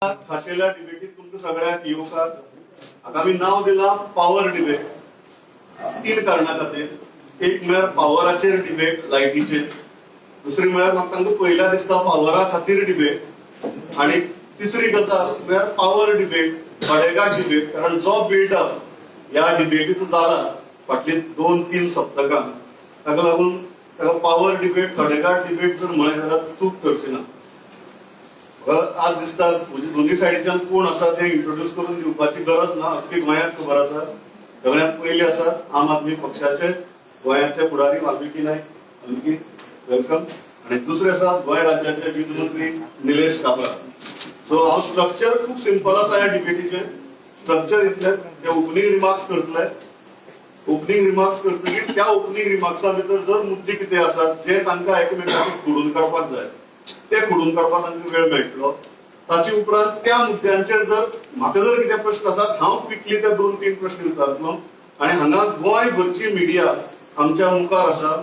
खाशेल्या डिबेटीत तुमकां सगळ्यांक येवकार. हाका आमी नांव दिलां पावर डिबेट, तीन कारणां खातीर. एक म्हळ्यार पावराचेर डिबेट, लायटीचेर. दुसरी म्हळ्यार म्हाका तांकां पयल्या दिसता पावरा खातीर डिबेट. आनी तिसरी गजाल म्हळ्यार पावर डिबेट, बडेगाट डिबेट, कारण जो बिल्डअप ह्या डिबेटीचो जाला फाटली 2-3 सप्तकां, ताका लागून ताका पावर डिबेट, खडेगाट डिबेट जर म्हळें जाल्यार चूक करची ना. म्हाका आज दिसता म्हजे दोनूय सायडीच्यान कोण आसा ते इंट्रोड्यूस करून दिवपाची गरज ना, अख्खी गोंयांत खबर आसा. सगळ्यांत पयली आसा आम आदमी पक्षाचे गोंयाचे फुडारी वाल्मिकी नायक. वाल्मिकी, welcome. आनी दुसरे आसा गोंय राज्याचे वीज मंत्री निलेश काब्राल. सो हांव स्ट्रक्चर खूब सिंपल आसा ह्या डिबेटीचे. स्ट्रक्चर इतले, ते ओपनींग रिमार्क्स करतले. ओपनींग रिमार्क्स करतकीर त्या ओपनींग रिमार्क्सा भितर जर मुद्दे कितें आसात जे तांकां एकमेकांक खोडून काडपाक जाय, ते खोडून काडपाक तांकां वेळ मेळटलो. ताचे उपरांत त्या मुद्द्यांचेर जर म्हाका जर कितें प्रश्न आसात, हांव क्विकली ते 2-3 प्रश्न विचारतलो. आनी हांगा गोंयभरची मिडिया आमच्या मुखार आसा.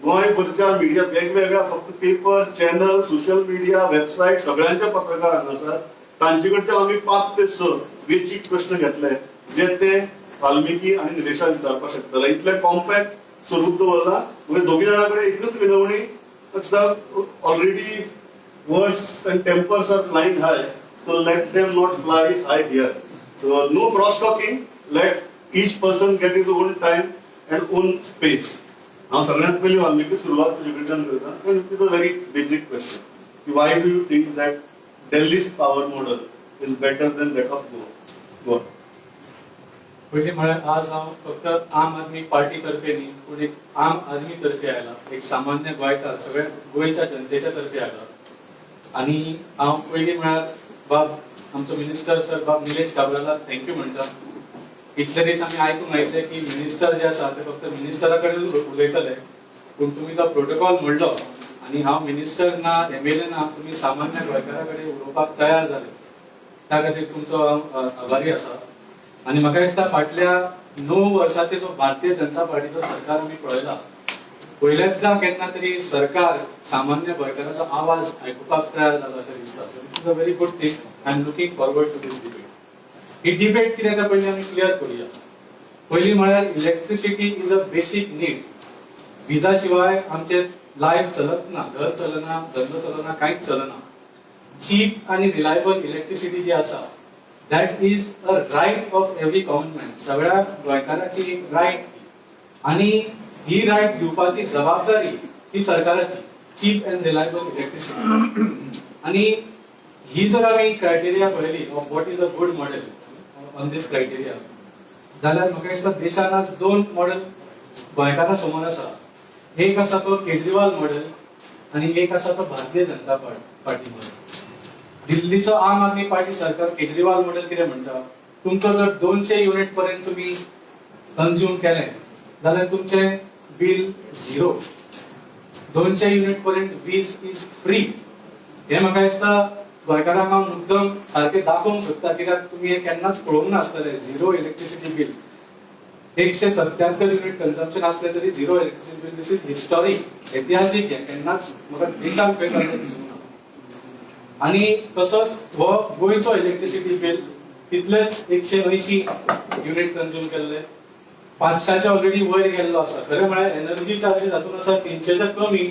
गोंयभरच्या मिडिया वेगवेगळ्या, फक्त paper, channel, social media, website, सगळ्यांचे पत्रकार हांगा आसात. तांचे कडच्यान आमी 5 ते 6 वेचीक प्रश्न घेतले जे ते वाल्मिकी आनी निलेशाक विचारपाक शकतले. इतले कॉम्पॅक्ट स्वरूप दवरला. म्हणजे दोगी जाणां कडेन एकच विनवणी, already words and tempers are flying high, so let them not fly high here. So no cross talking, let each person get his own time and own space. हांव सगळ्यांत पयलीं, वाल्मिकी, सुरवात तुजे कडच्यान करता. It is a very basic question की why do you think that Delhi's power model is better than that of Goa? Goa. पयलीं म्हळ्यार आज हांव फक्त आम आदमी पार्टी तर्फे न्ही, पूण एक आम आदमी तर्फे आयला, एक सामान्य गोंयकार, सगळ्या गोंयच्या जनतेच्या तर्फे आयला. आनी हांव पयलीं म्हळ्यार बाब आमचो मिनिस्टर सर बाब निलेश काब्रालाक thank you म्हणटा. इतले दीस आमी आयकूंक आयिल्ले की मिनिस्टर जे आसा ते फक्त मिनिस्टरा कडेन उलयतले, पूण तुमी तो प्रोटोकॉल म्हणलो आनी हांव मिनिस्टर ना, एमएलए ना, तुमी सामान्य गोंयकारा कडेन उलोवपाक तयार जाले, त्या खातीर तुमचो हांव आभारी आसा. आनी म्हाका दिसता फाटल्या 9 वर्साचे जो भारतीय जनता पार्टीचो सरकार आमी पळयला, पयल्यांदा केन्ना तरी सरकार सामान्य गोंयकाराचो आवाज आयकुपाक तयार जालो अशें दिसता. So this is a very good thing. I am looking forward to this debate. He debate कितें तें पयलीं आमी क्लियर करुया. पयलीं म्हळ्यार electricity is a basic need. Visa शिवाय आमचें लायफ चलत ना, घर चलना, धंदो चलना, कांयच चलना. चीप आनी रिलायबल इलेक्ट्रिसिटी जी आसा, that is a right of every common man. सगळ्या गोंयकाराची एक रायट आणि ही रायट दिवपाची जबाबदारी ही सरकाराची, चीप अँड रिलायबल इलेक्ट्रिसिटी. आणि ही जर आमी क्रायटेरिया पळयली of what is a good model, on this criteria जाल्यार म्हाका दिसता देशान आज दोन मॉडेल गोंयकारां समोर आसा. एक आसा तो केजरीवाल मॉडेल आणि एक आसा तो भारतीय जनता पार्टी मॉडेल. दिल्लीचो आम आदमी पार्टी सरकार, केजरीवाल मॉडेल कितें म्हणटा? तुमचो जर 200 युनिट पर्यंत तुमी कंज्यूम केलें जाल्यार तुमचें बील झिरो. 200 युनिट पर्यंत वीज is free. हें म्हाका दिसता गोंयकारांक हांव मुद्दम सारकें दाखोवंक सोदता, कित्याक तुमी हें केन्नाच पळोवंक नासतलें, zero electricity bill. 177 unit consumption असलें तरी zero electricity bill. This is historic, ऐतिहासीक. हें केन्नाच म्हाका देशांत खंय जाल्लें दिसूंक ना. आनी तसोच हो गोंयचो इलेक्ट्रिसिटी बील तितलेच 180 युनिट कंज्यूम केल्ले, 500च्या ऑलरेडी वयर गेल्लो आसा. खरें म्हळ्यार एनर्जी चार्जीस हातून आसा 300च्या कमी,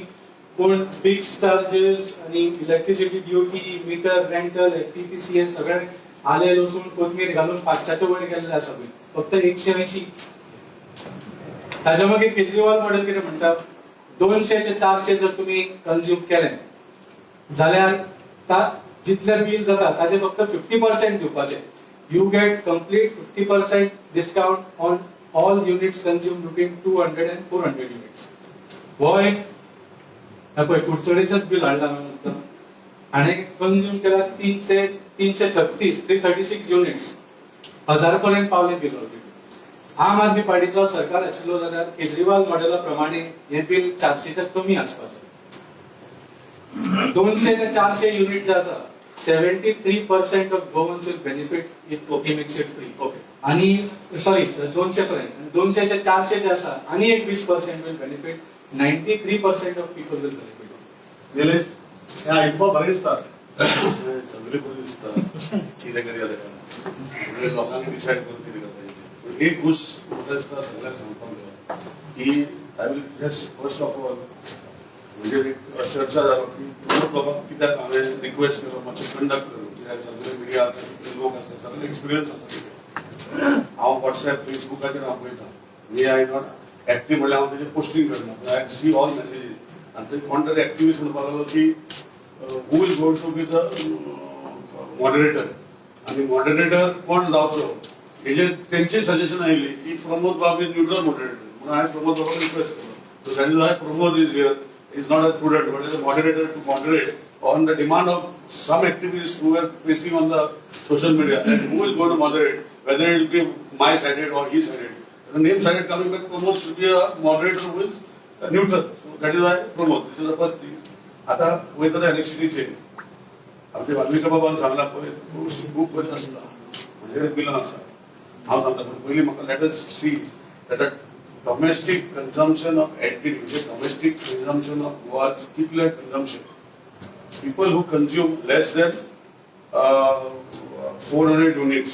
पूण फिक्स चार्जेस आनी electricity duty, meter rental, FPPC, हे सगळे आले, लसूण, कोथमीर घालून 500च्या वयर गेल्ले आसा बील, फक्त 180. ताच्या मागीर केजरीवाल मॉडेल कितें म्हणटा? 200 ते 400 जर तुमी कंज्यूम केले जाल्यार जितले बील जाता ताचे फक्त 50% दिवपाचे. You get complete 50% discount on all units consume between 200 and 400 units. हो एक हे पळय, कुडचडेचेच बील हाडला हांवें मुद्दम. हाणें कंज्यूम केला 336, 336 युनिट्स. 1000 पर्यंत पावले बील ऑलरेडी. आम आदमी पार्टीचो सरकार आशिल्लो जाल्यार केजरीवाल मॉडेला प्रमाणे हे बील 400च्या कमी आसपाचें. 200 ते 400 युनिट जे आसा, 73% of Goans will benefit if he makes it free. आणि सॉरी, 200 पर्यंत, 200 ते 400 जे आसा आणि एक 20% will benefit, 93% of people will benefit. Nilesh, हे आयकुपाक बरें दिसता. सगळे बरें दिसता कितें करी जालें सगळे लोकांनी डिसायड करून कितें करपाचें पूण एक गोश्ट म्हाका दिसता सगळ्यांक सांगपाक जाय की I will just first of all, म्हणजे एक चर्चा जालो की प्रमोद बाबाक कित्याक हांवें रिक्वेस्ट केलो मातशें कंडक्ट करूं, कित्याक सगळे मिडिया आसा, कितले लोक आसा, सगळे एक्सपिरियन्स आसा. हांव वॉट्सएप, फेसबुकाचेर हांव पळयता. मी I not active म्हणल्यार हांव तेजेर पोस्टींग करना. I see all messages आनी ते कोण तरी एक्टिविस्ट म्हणपाक लागलो की who is going to be the moderator आनी मॉडरेटर कोण जावचो हेजेर तेंचे सजेशन आयली की प्रमोद बाब is neutral moderator म्हणून हांवें प्रमोद बाबाक रिक्वेस्ट केलो. So that is why Pramod is here, is not a student but is a moderator to moderate on the demand of some activists who were facing on the social media and who is going to moderate, whether it will be my sided or he sided. The name sided coming back, Pramod should be a moderator who is neutral. So that is why Pramod. This is the first thing. आता वयता ते इलेक्ट्रिसिटीचेर आमचे वाल्मिकी बाबान सांगला पळय, गोश्ट खूब बरी आसता. म्हजेर बिलां आसा, हांव सांगता, पूण पयलीं म्हाका let us see that domestic consumption of LTD, म्हणजे डोमेस्टीक कन्जम्पशन ऑफ गोवाच कितलें consumption. People who consume less than 400 units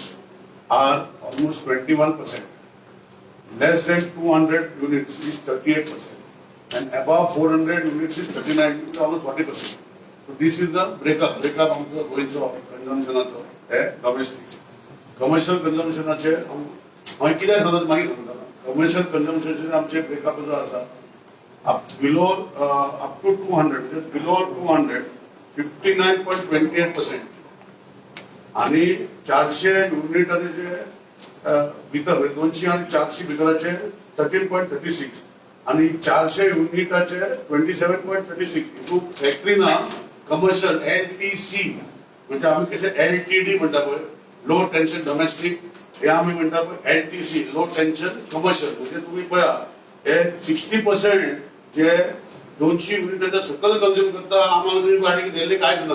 are almost 21%. Less than 200 units is 38%. And above 400 units is 39, almost 40%. So this is the breakup. Breakup आमचो गोंयचो कंजम्पशनाचो हे domestic. Commercial कंजम्पशनाचे हांवें कित्याक सांगता मागीर सांगता. कमर्शियल कंजम्पशनाचे आमचे ब्रेकअप जो आसा, up below up to 200, म्हणजे below 200, 59.28% आणि 400 युनिट आणि जे भितर, म्हणजे 200 आणि 400 भितराचे 13.36 आणि 400 युनिटाचे 27.36. हितून फॅक्टरी ना, कमर्शियल एलटीसी, म्हणजे आमी कशे एलटीडी म्हणटा पळय, लो टेन्शन डोमेस्टीक, हे आमी म्हणटा पळय एलटीसी, लो टेन्शन कमर्शियल. म्हणजे तुम्ही पळया, हे 60% जे 200 युनिटाच्या सकल कंज्युम करता, आम आदमी पार्टीक दिल्ले कांयच ना.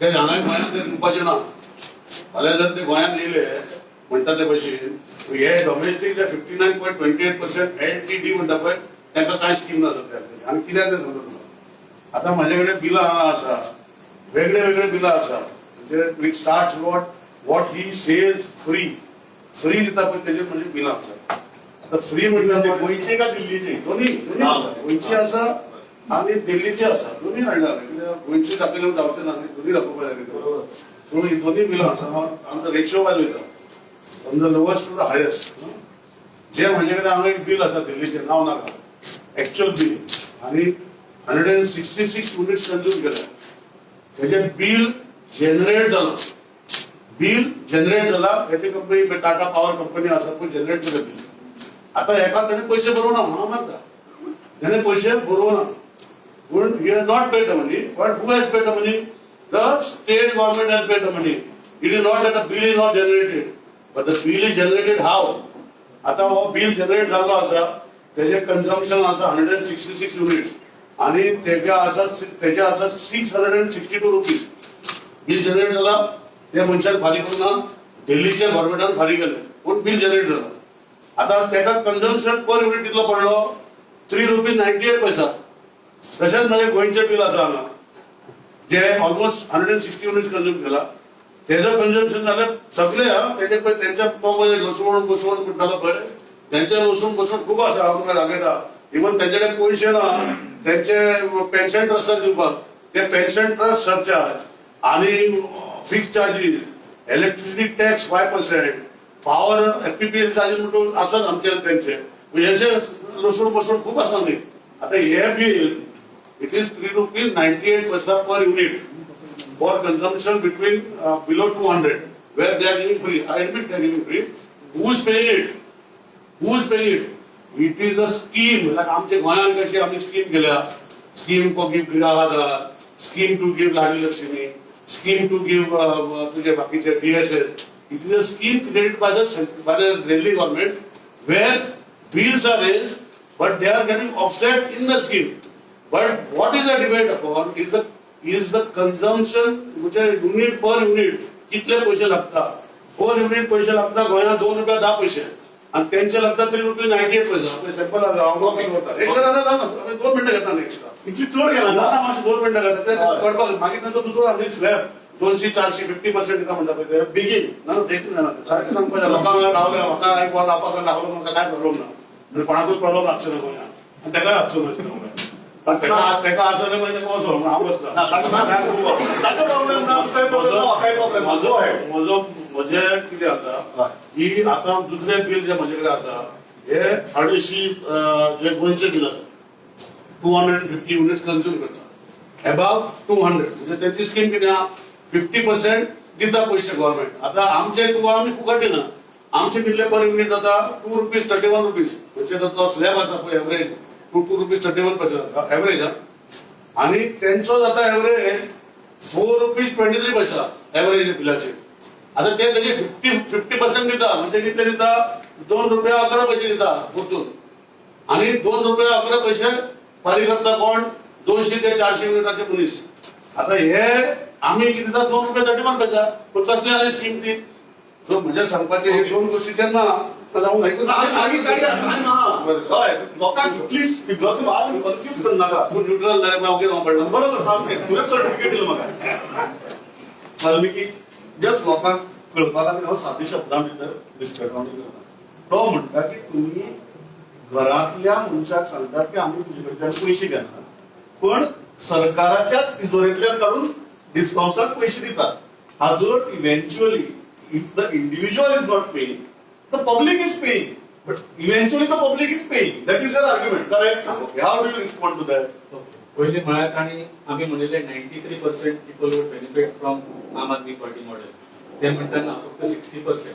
ते हांगा गोंयांत ते दिवपाचे ना. फाल्यां जर ते गोंयांत येयले म्हणटा ते भशेन, हे डोमेस्टीक जे 59.28% एलटीडी म्हणटा पळय, तांकां कांय स्कीम ना सद्या. आनी कित्याक तें सांगता तुका. आतां म्हाजे कडेन बिलां आसा, वेगळे वेगळे बिलां आसा. म्हणजे which start what he says free, free दिता पळय, तेजेर म्हणजे बिलां आसा. आतां फ्री म्हणटा म्हणजे गोंयचे का दिल्लीचे? दोन्ही, दोन्ही आसा. गोंयची आसा आणि दिल्लीची आसा, दोन्ही हाडल्या हांवें. कित्याक गोंयची दाखयल्यार जावचें ना न्ही, दोन्ही दाखोवपाक जाय. बरोबर. सो ही दोन्ही बिलां आसा. हांव आमचो रेशियो वायज वयता, from the lowest to the highest. जे म्हजे कडेन हांगा एक बील आसा दिल्लीचें, नांव नाका, एक्च्युअल बील आनी 166 units consume केल्या. तेजें बील जनरेट जालां, बील जनरेट जाला. हेची कंपनी टाटा पॉवर कंपनी आसा पळय, जनरेट केलं बील. आता हेका तेणे पयशे बरोवना, हांव मानता तेणे पयशे बरोवना, पूण he has not paid the money. But who has paid the money? The state government has paid the money. It is not that the bill is not generated, but the bill is generated how? आता हो bill generate जाल्लो आसा, तेजे consumption आसा 166 unit आणि तेजे आसा ₹662 bill generate जाला. ते मनशान फारीक करूंक ना, दिल्लीच्या गव्हर्मेंटान फारीक केलें, पूण बील जनरेट जाला. आता तेका कन्जम्पशन पर युनिट कितलो पडलो? ₹3.98. तशेंच म्हाजें गोंयचें बील आसा हांगा, जे almost 160 unit consume केला. तेजो कन्जम्पशन जाल्यार सगळे हा तेजे पळय, तेंच्या पळय लसूण बसून म्हणटालो पळय, तेंचे लसूण बसून खूब आसा. हांव तुमकां दाखयता. इवन तेंचे कडेन पयशे ना तेंचे पेन्शन ट्रस्टाक दिवपाक, ते पेन्शन ट्रस्ट सरचार्ज आणि fix charges, electricity tax 5%, power FPPL charges म्हणून आसात आमचे तेंचे. म्हणजे लसूण बसून खूब आसा न्ही. आता हे bill, it is ₹3.98 per unit for consumption between below 200, where they are giving free. I admit they are giving free. Who is paying it? Who is paying it? It is a scheme. Like आमच्या गोंयांत कशी आमी scheme केल्या, scheme for give Griha Aadhaar, scheme to give Ladli Lakshmi, scheme to give तुझे बाकीचे DSS. It is a scheme created by the Delhi government where bills are raised, but they are getting offset in the scheme. But what is the debate upon is the consumption, म्हणजे unit per unit कितले पैसे लागता. Per unit पैसे लागता गोंयांत 2 रुपया 10 पैसे. आणि त्यांचे लागतात 3 रुपीज 98 पैसे. आपले सॅम्पल हांव दवरता एक जाणां जाणा, 2 मिनटां घेता न्ही एक्स्ट्रा. इतली चड घेना. ना, मातशें 2 मिनटां घेता ते हय. कळपाक. मागीर तांचो दुसरो आनी स्लॅब 200, 400, 50% दिता म्हणटा पळय ते. बेगीन. ना, बेगीन जाणा, सारकें सांगपाचें. लोकांक रावले, म्हाका एक वर लावपाक लागलो, म्हाका कांय प्रॉब्लम ना. म्हणजे कोणाकूच प्रॉब्लम लागचो ना गोंयांत आनी तेकाय लागचो ना. तेका आसा जाल्यार मागीर तेका वचो हांव बसता. ना, ताका प्रॉब्लेम ना, तुकाय प्रॉब्लेम ना, म्हाकाय प्रॉब्लेम ना. म्हजो गो अहेड. म्हजो म्हजे कितें आसा हय. की आतां दुसरें बील जें म्हजे कडेन आसा, हे 250 जे गोंयचें बील आसा, 250 युनिट्स कन्ज्यूम करता, एबाव 200. म्हणजे तेंची स्कीम कितें आहा, 50% दिता पयशे गव्हर्मेंट. आतां आमचे तुका आमी फुकट दिना. आमचे कितले पर युनिट जाता? ₹2.31. म्हणजे तो स्लॅब आसा पळय, एवरेज ₹2.31 पैसे जाता एवरेज. हा, आणि तेंचो जाता एवरेज ₹4.23 पैसा एवरेज बिलाचे. आता ते तेजे 50% दिता, म्हणजे कितले दिता? 2 रुपया 11 पैसे दिता परतून. आणि 2 रुपया 11 पैसे फारीक करता कोण? 200 ते 400 युनिटाचे मनीस. आता हे आम्ही किती दिता? 2 रुपये 31 पैसा. पण कसली आली स्कीम ती? सो म्हजे सांगपाचे हे दोन गोष्टी त्यांना जाऊन हय, लोकांक प्लीज फिगर्स कन्फ्यूज करनाका. तूं न्यूट्रल जाल्यार मागीर वगैरे पडला. बरोबर, सामकें तुवें सर्टिफिकेट दिलो म्हाका. वाल्मिकी, जस्ट लोकांक कळपा खातीर हांव सादे शब्दां भितर डिस्करावणी करता. तो म्हणटा की तुमी घरांतल्या मनशाक सांगतात की आमी तुजे कडच्यान पयशे घेनात, पण सरकाराच्या तिजोरेंतल्यान काडून डिस्कॉम्साक पयशे दितात. हाजो eventually if the individual is not paying, the public is paying, but eventually the public is paying. That is your argument, correct? How do you respond to that? पयलीं म्हळ्यार तांणी आमी म्हणिल्लें 93% people would benefit from Aam Aadmi Party model. ते म्हणटा ना, फक्त 60%,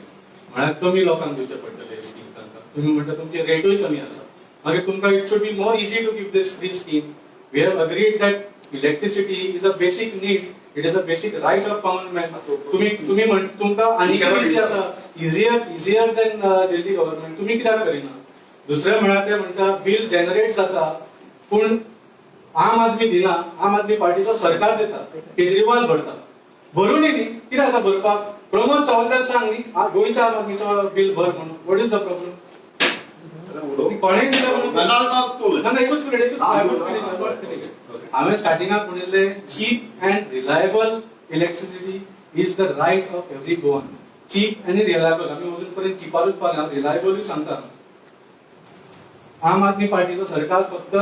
म्हळ्यार कमी लोकांक दिवचें पडटलें स्कीम तांकां. तुमी म्हणटा तुमची रेटूय कमी आसा, मागीर तुमकां it should be more easy to give this free scheme. We have agreed that electricity is a basic need, it is a basic right of common man. तुमी म्हण तुमकां आनी इझी आसा, easier than Delhi government. तुमी कित्याक करिना? दुसरें म्हळ्यार ते म्हणटा बील जनरेट जाता, पूण आम आदमी दिना, आम आदमी पार्टीचो सरकार दिता, केजरीवाल भरता. भरूनय न्ही, कितें आसा भरपाक? प्रमोद सावंताक सांग न्ही, गोंयच्या आम आदमीचो बील भर म्हणून. What is the problem? कोणेय दिलें म्हणून ना ना, तूं ना ना, एकूच मिनिट, एकूच. हा, finish, finish. हांवें स्टार्टिंगाक म्हणिल्लें, cheap and reliable electricity is the right of every Goan. Cheap आनी रिलायबल. आमी अजून पर्यंत चिपारूच पावले. हांव रिलायबलूय सांगता. आम आदमी पार्टीचो सरकार फक्त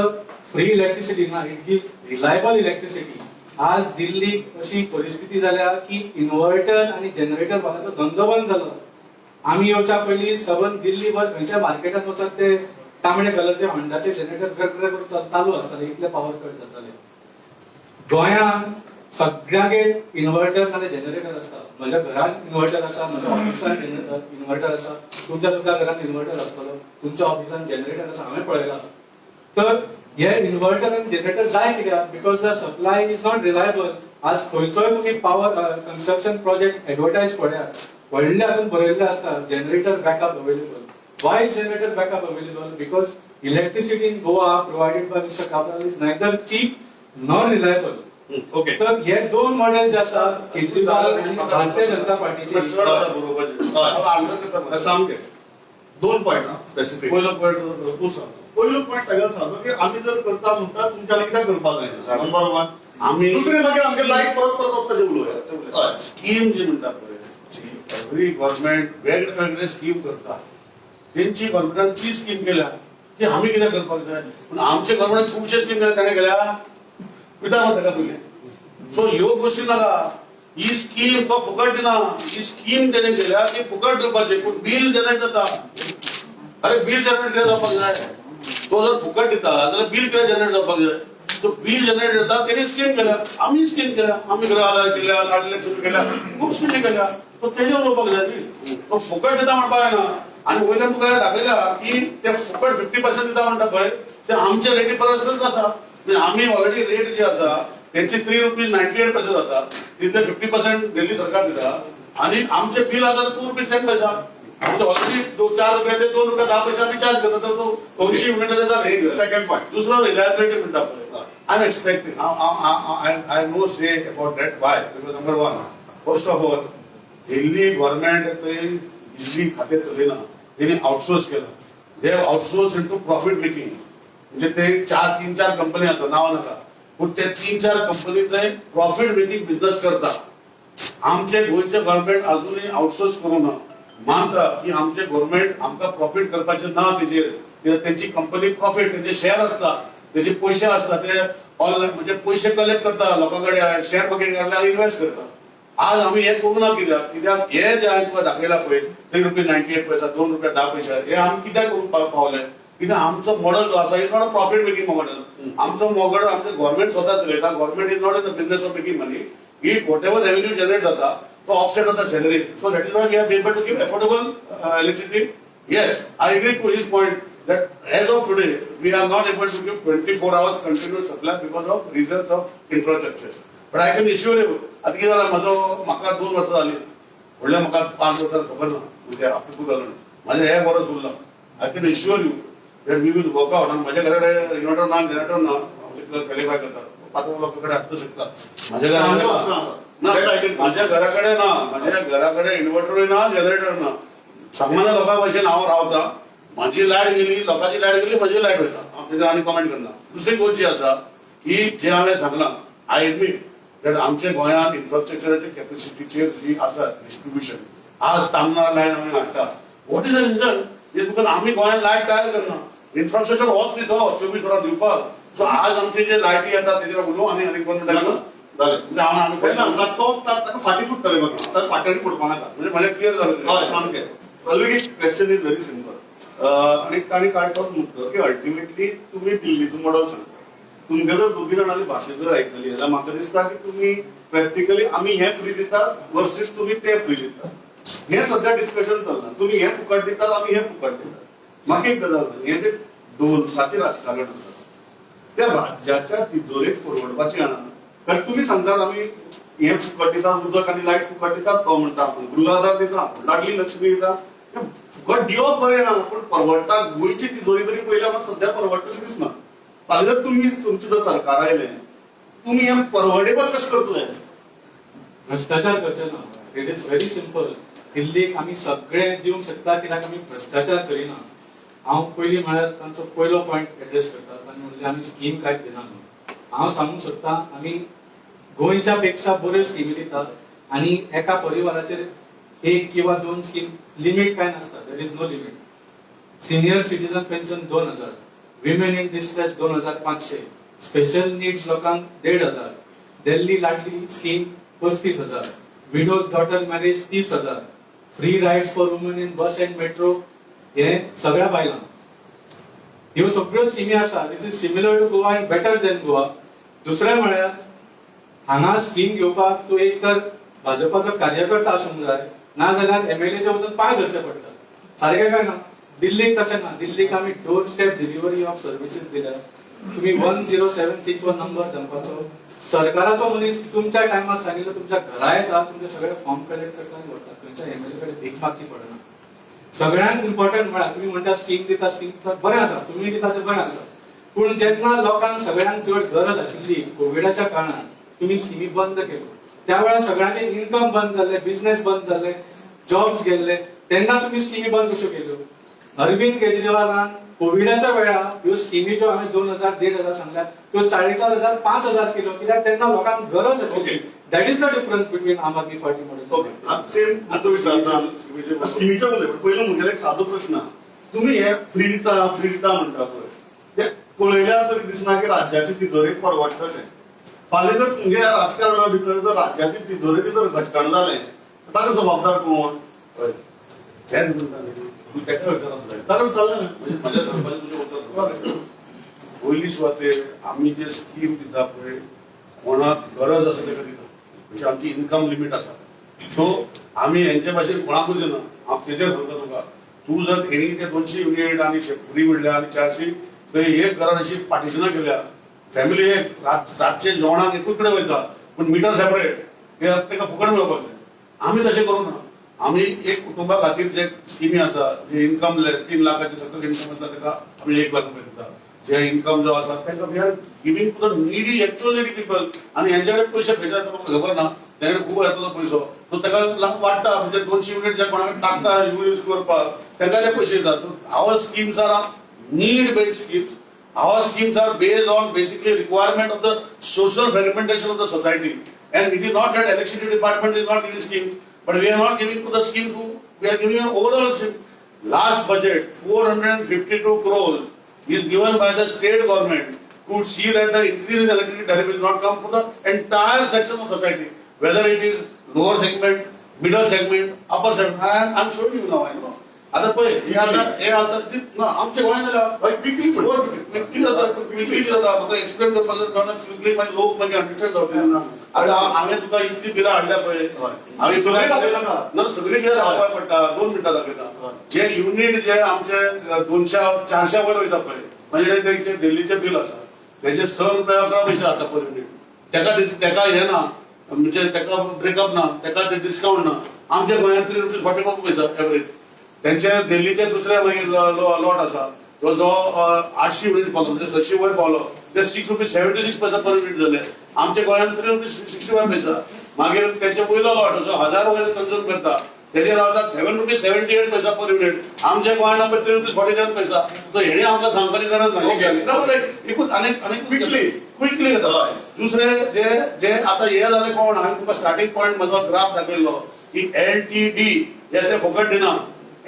फ्री इलेक्ट्रिसिटी ना, it gives reliable electricity. आज दिल्लीक अशी परिस्थिती जाल्या की इन्व्हर्टर आणि जनरेटर वाल्याचो धंदो बंद जालो. आमी येवच्या पयलीं सबंद दिल्लीभर खंयच्या मार्केटात वचत ते तांबडे कलरचे होंडाचे जनरेटर कर करून चालू आसताले, इतले पावर कट जाताले. गोंयांत सगळ्यांगेर इन्व्हर्टर नाल्यार जनरेटर आसता. म्हज्या घरान इन्व्हर्टर आसा, म्हज्या ऑफिसान इन्व्हर्टर आसा, तुमच्या सुद्दां घरान इन्व्हर्टर आसतलो, तुमच्या ऑफिसान जनरेटर आसा, हांवें पळयला. तर हे इन्व्हर्टर आनी जनरेटर जाय कित्याक? Because the supply is not reliable. आज खंयचोय तुमी पावर कन्स्ट्रक्शन प्रोजेक्ट एडवर्टायज पळयात, व्हडल्या हातून बरयल्लें आसता, generator backup available. Why is generator backup available? Because electricity in Goa provided by Mr. Cabral is neither cheap nor reliable. Okay. तर हे दोन मॉडेल जे आसा, केजरीवाल आनी भारतीय जनता पार्टीचे. चड आसा बरोबर, आन्सर करता. सामके दोन पॉयंट स्पेसिफीक. पयलो पॉयंट तूं सांग. पयलो पॉयंट ताका सांगतो की आमी जर करता म्हणटा, तुमच्यानी कित्याक करपाक जायना? Number one. आमी दुसरें, मागीर आमगे लायट परत परत वता ते उलोवया. हय. स्कीम जी म्हणटा पळय, एवरी गव्हर्मेंट वेगळे वेगळे स्कीम करता. तेंची गव्हर्मेंटान ती स्कीम केल्या की आमी कितें करपाक जाय. पूण आमच्या गव्हर्मेंटान खुबशे स्कीम केल्या, ताणें केल्या विचार ताका पयलीं. सो ह्यो गोश्टी नाका. ही स्कीम तो फुकट दिना. ही स्कीम तेणे केल्या की फुकट दिवपाची, पूण बील जनरेट जाता. अरे, बील जनरेट कितें जावपाक जाय? तो जर फुकट दिता जाल्यार बील कितें जनरेट जावपाक जाय? तो बील जनरेट जाता. तेणी स्कीम केल्या, आमी स्कीम केल्या, आमी गृह केल्या, लाडली लक्ष्मी केल्या, खूब स्किमी केल्या. तो तेजेर उलोवपाक जाय न्ही. तो फुकट दिता म्हणपाक जायना. आनी वयल्यान तुका दाखयला की ते फुकट 50% दिता म्हणटा पळय, ते आमचे रेटी परसच आसा. म्हणजे आमी ऑलरेडी रेट जी आसा तेंची ₹3.98 पैसे जाता, तितले 50% दिल्ली सरकार दिता आणि आमचे बिल आसा ₹2.10. म्हणजे ऑलरेडी 4 रुपया ते 2 रुपया 10 पैसे आमी चार्ज करता. तर तो 200 युनिटाचा हे. Second point. दुसरो रिलायबिलिटी म्हणटा पळय, I am expecting, I no say about that. Why? Because number one, first of all, Delhi government थंय बिजली खातें चलयना. तेणी आउटसोर्स केला. They have outsource into profit making. म्हणजे ते चार तीन चार कंपनी आसा, नांव नाका, पूण ते तीन चार कंपनी ते प्रॉफिट मेकिंग बिझनेस करता. आमचे गोंयचे गव्हर्मेंट अजूनही आउटसोर्स करू ना, मानता की आमचे गव्हर्मेंट आमकां प्रॉफिट करपाचें ना तेजेर, कित्याक तेंची कंपनी प्रॉफिट, तेंचे शेअर आसता, तेजे पयशे आसता, ते ऑनलायन म्हणजे पयशे कलेक्ट करता लोकां कडेन, शेअर मार्केट आनी इन्व्हेस्ट करता. आज आमी हें करूं ना कित्याक? कित्याक हे जे हांवें तुका दाखयला पळय, 3 रुपया 98 पैसा, 2 रुपया 10 पैसा, हे आमी कित्याक करूंक पावले? कित्याक आमचो मॉडल जो आसा is not a profit making model. आमचो मॉडल आमचें गव्हर्मेंट स्वता चलयता. Government is not in the business of making money. It whatever revenue generate जाता तो ऑफसेट जाता salary. So that is why we are able to give affordable electricity. Yes, I agree to his point that as of today we are not able to give 24 hours continuous supply because of reasons of infrastructure. But I can assure you, आता कितें जालां, म्हजो म्हाका 2 वर्सां जालीं, व्हडले म्हाका 5 वर्सां खबर ना, म्हणजे आफ्टर 2000 म्हाजें हें वर्स उरलां. I can assure you that we will work out. आनी म्हज्या घरा कडेन इन्वर्टर ना, जनरेटर ना, आमचे क्वालिफाय करतात, पांच लोकां कडेन आसतू शकता. म्हज्या आमचो घरा आसा आसा. ना. That I can माझ्या घरा कडेन ना, माझ्या घरा कडेन इन्व्हर्टरूय ना, जनरेटर ना. सामान्य लोकां भशेन हांव रावता. माझी लायट गेली, लोकांची लायट गेली, म्हजी लायट वयता, हांव तेजेर आनी कमेंट करना. दुसरी गोश्ट जी आसा की जे हांवें सांगलां, I admit that आमच्या गोंयांत इन्फ्रास्ट्रक्चराचे कॅपॅसिटीचेर जी आसा डिस्ट्रिब्युशन, आज तामनार लायन आमी हाडटा. What is the reason? Is because आमी गोंयांत लायट तयार करना. इन्फ्रास्ट्रक्चर होच न्ही तो 24 वरां दिवपाक. सो आज आमचे जे लायटी येतात तेजेर उलोवं आनी आनी कोण म्हणटा जालें. म्हणजे हांव आनी ना ना, तो ताका फाटीं फुट्टले मागीर, ताका फाट्यान फुटपा नाका. म्हणजे म्हळ्यार क्लियर जालें तें. हय, सामकें. Already question is very simple आणि ताणी काडपाक मुद्दो की अल्टिमेटली तुमी दिल्लीचो मॉडल सांगता. तुमगे जर दोगी जाणांली भाशा जर आयकली जाल्यार म्हाका दिसता की तुमी प्रॅक्टिकली आमी हें फ्री दितात वर्सीस तुमी ते फ्री दितात, हें सध्या डिस्कशन चल्लां. तुमी हें फुकट दितात, आमी हें फुकट दितात. म्हाका एक गजाल सांग, हें जें डोल्साचें राजकारण आसा त्या राज्याच्या तिजोरेक परवडपाचें आहा? कारण तुमी सांगतात आमी हें फुकट दितात, उदक आनी लायट फुकट दितात. तो म्हणटा आपूण गृह दिता, आपूण लाडली लक्ष्मी दिता. हें फुकट दिवप बरें ना, पूण परवडटा? गोंयची तिजोरी तरी पळयल्यार म्हाका सध्या परवडटा अशें दिसना. फाल्यां जर तुमी तुमचें जर सरकार आयलें, तुमी हें परवडेबल कशें करतले? भ्रष्टाचार करचे ना. It is very simple. दिल्लीक आमी सगळे दिवंक शकता कित्याक आमी भ्रष्टाचार करिना. हांव पयलीं म्हळ्यार तांचो पयलो पॉयंट एड्रेस करता. तांणी म्हणलें आमी स्कीम कांयच दिना म्हणून. हांव सांगूंक सोदता, आमी गोंयच्या पेक्षा बऱ्यो स्किमी दितात आनी एका परिवाराचेर एक किंवा दोन स्कीम, लिमीट कांय नासता. There is no limit. Senior citizen pension 2000, women in distress 2500, special needs लोकांक 1500, Delhi Ladli scheme 35,000, widows daughter marriage 30,000, free rides for women in bus and metro हे सगळ्या बायलांक. ह्यो सगळ्यो स्किमी आसा. This is similar to Goa and better than Goa. दुसरें म्हळ्यार हांगा स्कीम घेवपाक तूं एक तर भाजपाचो कार्यकर्ता आसूंक जाय, नाजाल्यार एमएलएच्या वचून पांय धरचे पडटा. सारकें काय ना? दिल्लीक तशें ना. दिल्लीक आमी door step delivery of services दिल्या. तुम्ही 10761 नंबर दमपाचो, सरकाराचो मनीस तुमच्या टायमार सांगितलं तुमच्या घरा येता, तुमचे सगळे फॉर्म कलेक्ट करता आनी व्हरता. खंयच्या एमएलए कडेन भीक मागची पडना. सगळ्यांत इम्पॉर्टंट म्हळ्यार तुम्ही म्हणटा स्कीम दिता, स्कीम दिता, बरें आसा, तुम्ही दिता तें बरें आसा, पूण जेन्ना लोकांक सगळ्यांक चड गरज आशिल्ली कोविडाच्या काळात, तुम्ही स्किमी बंद केल्यो. त्या वेळार सगळ्यांचे इन्कम बंद जाल्ले, बिझनेस बंद जाल्ले, जॉब्स गेल्ले, तेन्ना तुम्ही स्किमी बंद कश्यो केल्यो? अरविंद केजरीवालान कोविडाच्या वेळार ह्यो स्किमी ज्यो हांवें 2000, 1500 सांगल्या, त्यो 4500, 5000 केल्यो, कित्याक तेन्ना लोकांक गरज आशिल्ली. That is the difference between Aam Aadmi Party model. Okay, same मुद्दो विचारता, स्किमीच्या उलय. पयलो म्हगेलो एक सादो प्रश्न आहा. तुमी हे फ्री दिता, फ्री दिता म्हणटा पळय, ते पळयल्यार तरी दिसना की राज्याची तिजोरेक परवडटा अशें. फाल्यां जर तुमगे ह्या राजकारणा भितर जर राज्याची तिजोरेची जर घटकण जालें, ताका जबाबदार कोण? हय, हेच म्हणटा न्ही. तूं ताका विचारप जाय. ताका विचारलें ना. म्हणजे म्हज्या सांगपाचें तुजें उत्तर सांग. पयली सुवातेर आमी जे स्कीम दिता पळय, कोणाक गरज आसा ताका दिता. म्हणजे आमची इन्कम लिमीट आसा. सो आमी हेंचे भाशेन कोणाकूच दिना. हांव तेजेर सांगता तुका, तूं जर हेणी ते 200 युनिट आनी फ्री म्हणल्या आनी 400, तर एक घरान अशी पार्टिशनां केल्या, फॅमिली एक रातचे जेवणाक एकूच कडेन वयता, पूण मिटर सेपरेट, ताका फुकट मेळपाचें. आमी तशें करूं ना. आमी एक कुटुंबा खातीर जे स्किमी आसा, जे इन्कम 3 लाखाचे सकयल इन्कम आसा ताका आमी 1 लाख रुपया दिता. जे इन्कम जो आसा तांकां, we are giving to the needy, actual needy people. आनी हेंच्या कडेन पयशे खंयचे येता म्हाका खबर ना, तेंच्या कडेन खूब येतलो पयसो. सो ताका लागून वाडटा. म्हणजे 200 युनिट जे कोणाक टाकता यूज करपाक. तांकां ते पयशे दितात. Our schemes are need based schemes. Our schemes are based on basically requirement of the social fragmentation of the society. And it is not that electricity department is not giving schemes, but we are not giving to the schemes who we are giving an overall scheme. Last budget, 452 crores is given by the state government to see that the increase in electricity tariff will not come for the entire section of society, whether it is lower segment, middle segment, upper segment. I am showing you now, I know. आता पळय, हे आता ना आमच्या गोंयांत जाल्यार हय, quickly. Quickly जाता, क्विकली जाता. म्हाका एक्सप्लेन करपाक जाय क्विकली, मागीर लोक मागीर अंडरस्टँड जावचे ना. आतां हांवें तुका इतली बिलां हाडल्या पळय. हांवें सगळीं दाखयनाका. ना, सगळीं कितें दाखोवपाक पडटा, 2 मिनटां दाखयता. जे युनिट जे आमचे 200 400 वयर वयता पळय, म्हणजे तेंचे दिल्लीचे बील आसा, तेजे 6 रुपया 11 पयशे जाता पर युनिट. तेका हे ना, म्हणजे तेका ब्रेकअप ना, तेका ते डिस्काउंट ना. आमच्या गोंयांत 3 रुपीज 44 पैसा एवरेज. तेंचे दिल्लीचे दुसरे मागीर लॉट आसा, तो जो 800 युनिट पावलो, म्हणजे 600 वयर पावलो, ते 6 रुपीज 76 पैसा पर युनिट जाले. आमच्या गोंयांत 3 रुपीज 65 पैसा. मागीर तेंचे वयलो लॉट जो 1000 वयर कंज्यूम करता, तेजेर रावता 7 रुपीज 78 पैसा पर युनिट. आमच्या गोंयांत 3 रुपीज 47 पैसा. सो हेणी आमकां सांगपाची गरज ना. एकूच आनीक आनीक क्विकली. क्विकली जाता. दुसरे जे जे आता हे जालें कोण, हांवें तुका स्टार्टींग पॉयंट म्हजो ग्राफ दाखयल्लो की एलटीडी हे ते फुकट दिना.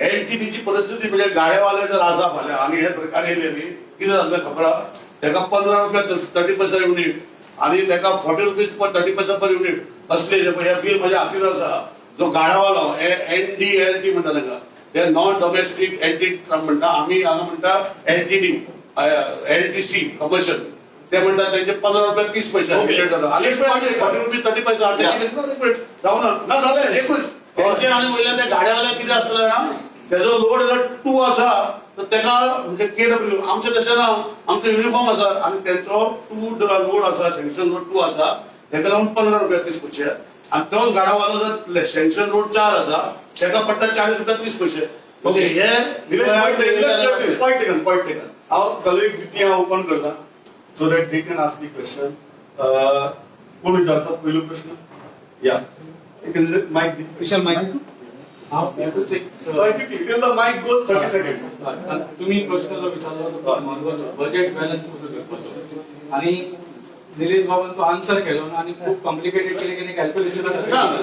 एलटीडीची परिस्थिती म्हणजे गाडेवाले जर आसा फाल्यां आनी हे सरकार येयले न्ही, कितें जातलें खबर आहा? तेका 15 रुपया 30 पैसा युनिट आणि तेका 40 रुपीज 30 पैसा पर युनिट असले जे हे बील म्हज्या हातीन आसा. जो गाडावालो एनडीएलटी म्हणटा तांकां, ते नॉन डोमेस्टीक एल टी म्हणटा, आमी हांगा म्हणटा एलटीडी, एलटीसी कमर्शियल. ते म्हणटा तेंचे 15 रुपया 30 पैसे युनिट जाता आनी 40 रुपीज 30 पैसा. राव ना. ना, जालें. एकूच तेंचे. आनी वयल्यान त्या गाड्यावाल्याक कितें आसतलें जाणा, तेजो लोड जर 2 आसा तर तेका म्हणजे के डब्ल्यू. आमचें तशें ना, आमचो युनिफॉर्म आसा आनी तेंचो 2 लोड आसा, सँक्शन लोड 2 आसा, तेका लागून 15 रुपया 30 पयशे. आनी तोच गाडावालो जर सँक्शन लोड 4 आसा, तेका पडटा 40 रुपया 30 पयशे. म्हणजे हे Nilesh, point taken, point taken. हांव कॉलिग ती हांव ओपन करता so that they can ask the question. कोण विचारता पयलो प्रश्न? या, मायक दी. विशाल, मायक. हांव एकूच एक Till the mic goes, 30 seconds. तुम्ही प्रश्न जो विचारलो तो खूब महत्वाचो, बजेट बॅलन्स कसो करपाचो. आणि निलेश बाबान तो आन्सर केलो ना आणि खूप कॉम्प्लिकेटेड कितें कितें कॅल्क्युलेशन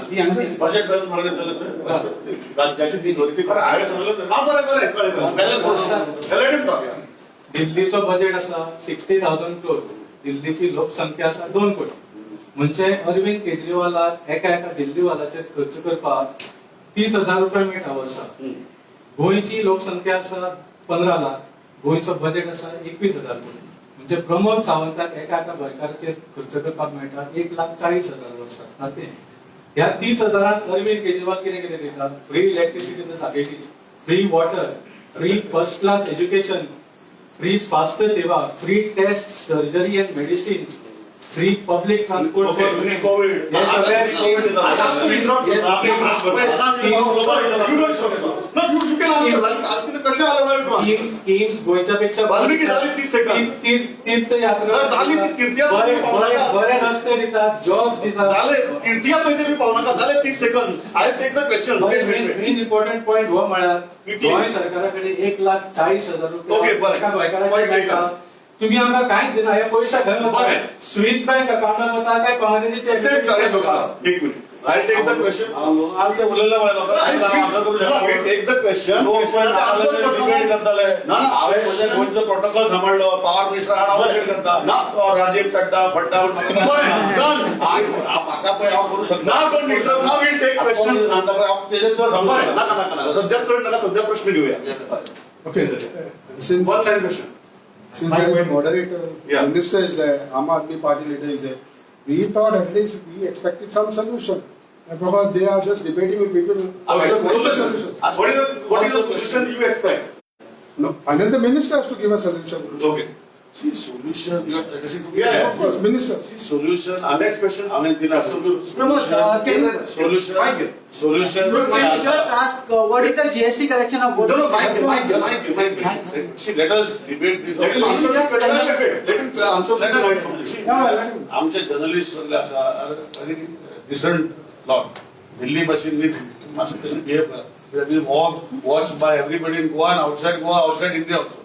ती आनी बजेट बॅलन्स म्हणलें. राज्याची तिजोरी ती बरं, हांवें सांगलें. हा, बरें बरें, कळ्ळें कळ्ळें. Balance. Let him talk, yeah. दिल्लीचो बजेट आसा 60,000 क्रोर्स. दिल्लीची लोकसंख्या आसा 2 कोटी. म्हणजे अरविंद केजरीवालाक एका एका दिल्लीवालाचेर खर्च करपाक 30,000 रुपया मेळटा वर्साक. गोंयची लोकसंख्या आसा 15 लाख, गोंयचो बजेट आसा 21,000 कोटी. म्हणजे प्रमोद सावंताक एका एका गोंयकाराचेर खर्च करपाक मेळटा 1,40,000 वर्साक सारकें. ह्या 30 हजारांक अरविंद केजरीवाल कितें कितें दिता? फ्री इलेक्ट्रिसिटी तर सारकेच, free water, free first class education, free स्वास्थ्य सेवा, free test, surgery and medicines, free public transport. Okay, free COVID. हे सगळे scheme- हे scheme- No, you can answer. Like, asking the question, otherwise to answer. Schemes गोंयच्या पेक्षा वाल्मिकी झाली 30 second. तीर्थयात्रा झाली ती तीर्थयात्रा. बरे पावू नाका. बरे रस्ते दितात, जॉब दितात. झाले, तीर्थयात्रेचेर बी पावू नाका. झाले 30 second. I take the question. Main important point हो म्हळ्यार किती? गोंय सरकारा कडेन 1,40,000 Okay, बरें. एका गोंयकाराचे Point मेळटा. taken. तुम्ही आमकां कांयच दिना. हे पयशे खंय वता? बरें. स्विस बँक अकाउंटात वता काय काँग्रेसीचे? ते चालेल तुका. एक minute, I take the question. आमचे उलयले लोकांक. Take the question. Debate करताले. ना, ना. हांवें म्हज्या गोंयचो प्रोटोकॉल सांबाळलो. पावर मिनिस्टर आड हांव डिबेट करता. ना. तो राजीव चड्डा फड्डा. बरें, done. म्हाका पळय, हांव करूं शकता. Now don't interrupt. Now we'll take questions. सांगता पळय, हांव तेजेर चड सांगू बरें, नाका नाका नाका, सध्या चड नाका, सध्या प्रश्न घेऊया. Okay. Since, one line question. Since there is a moderator, Yeah. minister is there, Aam Aadmi Party leader is there, we thought at least we expected some solution. And because they are just debating with people. Okay, What is the solution. solution? What is the solution you expect? No, finally the minister has to give a solution. Okay. See, solution, you are addressing to me? Yeah, yeah. Of course, minister. See, solution, Next question. हांवें दिला. Pramod, can Solution, Mic. solution. Can you just ask what is the GST collection of both? No, no, mic, mic, mic, mic. See, let us debate this. Let him answer this question. Let him answer. Let Let us- him. see, Yeah, let him. आमचे journalist सगळे आसा, very decent lot. Delhi भाशेन न्ही, मातशें तशें behave करा. That is watch by everybody in Goa and outside Goa, outside India also.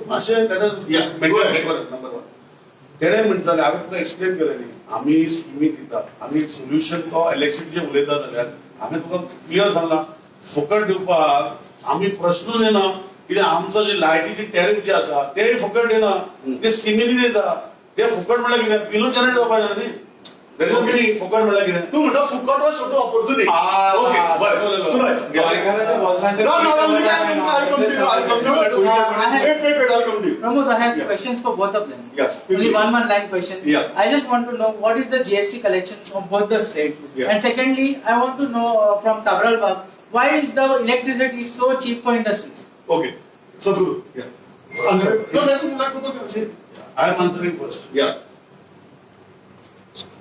मातशें that is Yeah, go ahead. Number one. तेणे म्हणटाले, हांवें तुका एक्सप्लेन केलें न्ही, आमी स्किमी दितात, आमी सोल्युशन तो इलेक्ट्रिसिटीचेर उलयता जाल्यार हांवें तुका क्लियर सांगला, फुकट दिवपाक आमी प्रश्नूच येना. कित्याक आमचो जे लायटीची टॅरिफ जे आसा ते फुकट दिना, ते स्किमीनी दिता. ते फुकट म्हणल्यार कितें? बिलूच जनरेट जावपाक जाय न्ही. That is meaning फुकट म्हणल्यार कितें? तूं म्हणटा फुकट हो छोटो ऑपॉर्च्युनिटी. Ah, ओके, बरें, Suraj. गोंयकाराच्या बोल्सांचेर No, no, no, I'll come to you. I'll come to you. Wait, wait, wait, I'll come to you. Pramod, I have Yeah. questions for both of them. Yes. Only one line question. Yeah. I just want to know what is the GST collection from both the state. Yeah. And secondly, I want to know from Tabral Bab, why is the electricity so cheap for industries? Okay. Sadhguru. Yeah. Answer. No, let both of you say. I am answering first. Yeah.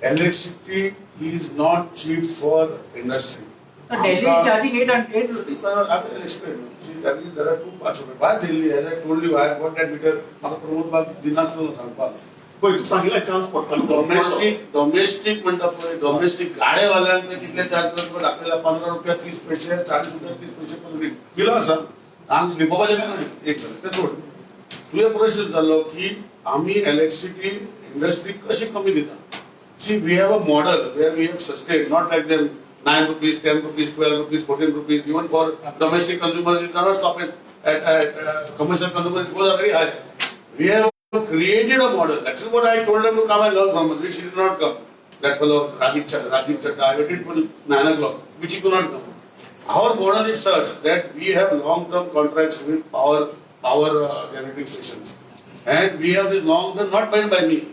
Electricity is not cheap for industry. Now, Delhi is charging 8 rupees. Sir, I will explain. See, that is, there are two parts of it. Why Delhi? As I told you, I have got that meter. म्हाका प्रमोद बाब दिनासलो सांगपाक. पळय, तूं सांगिल्लें chance पडटा. Domestic म्हणटा पळय, domestic गाडेवाल्यांक ते कितले चार्ज करता तुका दाखयला, 15 रुपया 30 पैसे, 40 रुपया 30 पैसे पर युनिट बिल आसा. आनी लिपोवपाचें काय ना, एक जालें तें सोड. तुवें प्रश्न जालो की आमी इलेक्ट्रिसिटी इंडस्ट्री कशी कमी दिता. See, we have a model where we have sustained, not like them 9 rupees, 10 rupees, 12 rupees, 14 rupees, even for domestic consumers, it cannot stop it at commercial consumer, it goes very high. We have created a model. That's what I told them to come and learn from us, which he did not come. That fellow Rajiv Chadha, Rajiv Chadha, I waited till 9 o'clock, which he could not come. Our model is such that we have long-term contracts with power generating stations. And we have this long-term, not made by me.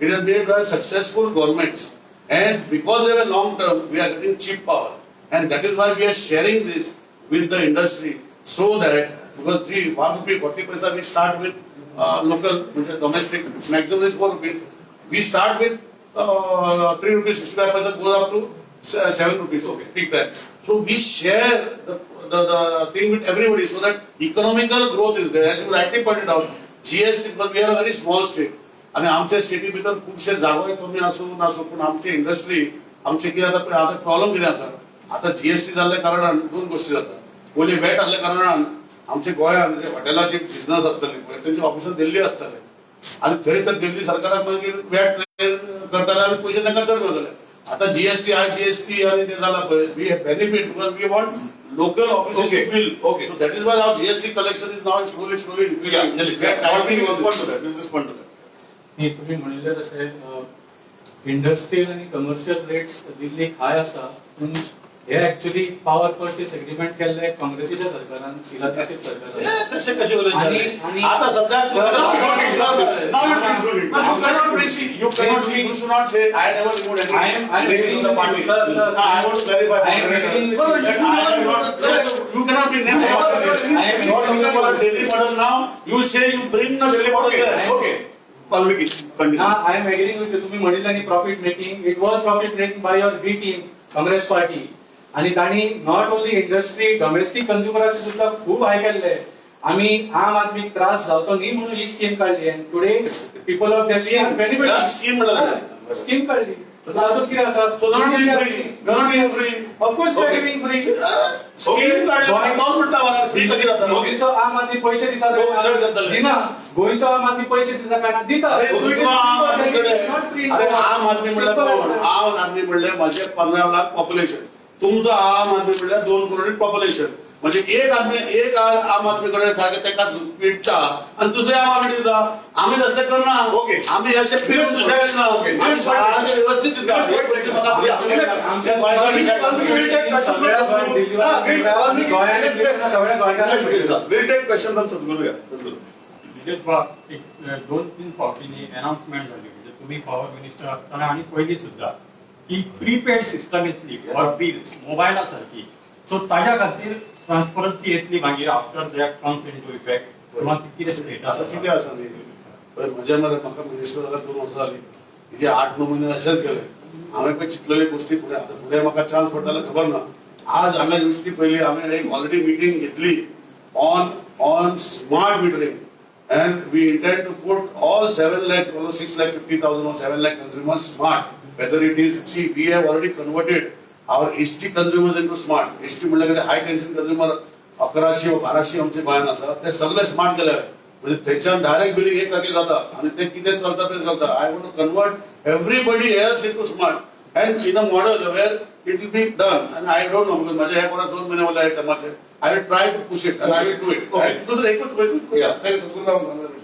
It is made by successful governments. And because they were long-term, we are getting cheap power. And that is why we are sharing this with the industry, so that, because see, 1 rupee 40 paisa we start with local, which is domestic, maximum is 4 rupees. We start with 3 rupees 65 paisa, goes up to 7 rupees. Okay, take that. So we share the thing with everybody so that economical growth is there. As you rightly pointed out, GST, because we are a very small state. आणि आमच्या स्टेटी भितर खुबशे जागोय कमी आसूं नासूं, पूण आमची industry आमचे कितें जाता पळय, आतां प्रॉब्लम कितें आसा, आतां जीएसटी जाल्ल्या कारणान दोन गोश्टी जाता. पयलीं वेट आहल्या कारणान आमच्या गोंयांत जे हॉटेलाचे बिझनस आसतले पळय, तेंचे ऑफिसान दिल्ली आसतले आनी थंय तर दिल्ली सरकाराक मागीर वॅट करताले आनी पयशे तांकां चड मेळटले. आतां जीएसटी, आय जीएसटी आनी ते जाला पळय, we benefit because we want local offices to bill. So that is why our GST collection is now slowly slowly Yeah, increasing. Respond to that. Respond to that. न्ही, तुमी म्हणिल्लें तशें industrial आनी commercial rates दिल्लीक हाय आसा, पूण हे actually power purchase agreement केल्ले काँग्रेसीच्या सरकारान, शिला दीक्षित सरकारान. तशें कशें उलयता? आणि आता सध्या Now you conclude it. You cannot bring, see, you cannot, you should not say, I never removed any. I am ladies agreeing in the with party. you, sir, sir. I want to clarify. I am agreeing with No, no, you. you I never am not, you cannot be named. I am You are talking about Delhi model now, you say you bring the Delhi model Okay, there. okay. Valmiki, continue. ना, I am agreeing with तुम्ही म्हणिल्लें न्ही profit making, it was profit making by your B team Congress party. आणि तांणी not only industry, domestic कंझ्युमराचे सुद्धा खूब हाय केल्ले. आमी आम आदमीक त्रास जावचो न्ही म्हणून ही स्कीम काडली and today people of Delhi are benefit. Scheme म्हणलं. स्कीम काडली. तातूंत कितें आसा? So not being free, not being free. Of course we are Okay. Giving free. Scheme काडली, कोण म्हणटा मला फ्री कशी जाता? गोंयचो आम आदमी पयशे दिता. तो रिझल्ट करतले. दिना, गोंयचो आम आदमी पयशे दिता काय ना? दिता. अरे दुसरो आम आदमी कडे, अरे आम आदमी म्हणल्यार कोण? आम आदमी म्हणल्यार म्हजे 15 लाख पॉप्युलेशन, तुमचो आम आदमी म्हणल्यार 2 करोड पॉप्युलेशन. म्हणजे एक आदमी, एक आम आदमी कडेन सारखे तेका पिडटा आनी दुसरे आम आदमी दिता. आमी तसलें करना. Okay. आमी अशे पिडून दुसऱ्या कडेन ना. Okay. आमी सारखे व्यवस्थित दिता. हे गोष्टी म्हाका Valmiki, will take question from Sadhguru. Ah, Valmiki, सगळ्या गोंयकारांक We'll take question from Sadhguru. Yeah, Sadhguru. म्हणजे एक 2-3 फावटींनी अनाउन्समेंट जाली, म्हणजे तुम्ही पॉवर मिनिस्टर असताना आणि पयलीं सुद्धा, की प्रीपेड सिस्टम येतली फॉर बिल्स मोबायला सारकी. सो ताज्या खातीर ट्रान्सपरन्सी येतली मागीर after that comes into effect किंवा कितें स्टेटस असं कितें आसा न्ही, पळय म्हज्या मरे म्हाका मिनिस्टर जाल्यार 2 वर्सां जालीं, म्हणजे 8-9 म्हयने अशेंच गेले. हांवें पळय चिंतलेली गोश्टी फुडें, आतां फुडें म्हाका चान्स पडटा जाल्यार खबर ना. आज हांगा येवचे पयलीं हांवें एक ऑलरेडी मिटींग घेतली on smart metering, and we intend to put all 7 lakh, 6 lakh 50,000 or 7 lakh consumers smart. Whether it is, see, we have already converted. our HT consumers into smart. HT म्हणल्यार कितें, हाय tension consumer 1100 1200 आमचे गोंयांत आसा, ते सगळे smart केले. म्हणजे थंयच्यान डायरेक्ट बिलिंग एक तारखेर जाता आनी ते कितें चलता तें चलता. I want to convert everybody else into smart and in a model where it will be done. And I don't know, because माझ्या ह्या कोणाक 2 महिने मला ह्या टर्माचे, I will try to push it and I will do it. दुसरं एकूच एकूच.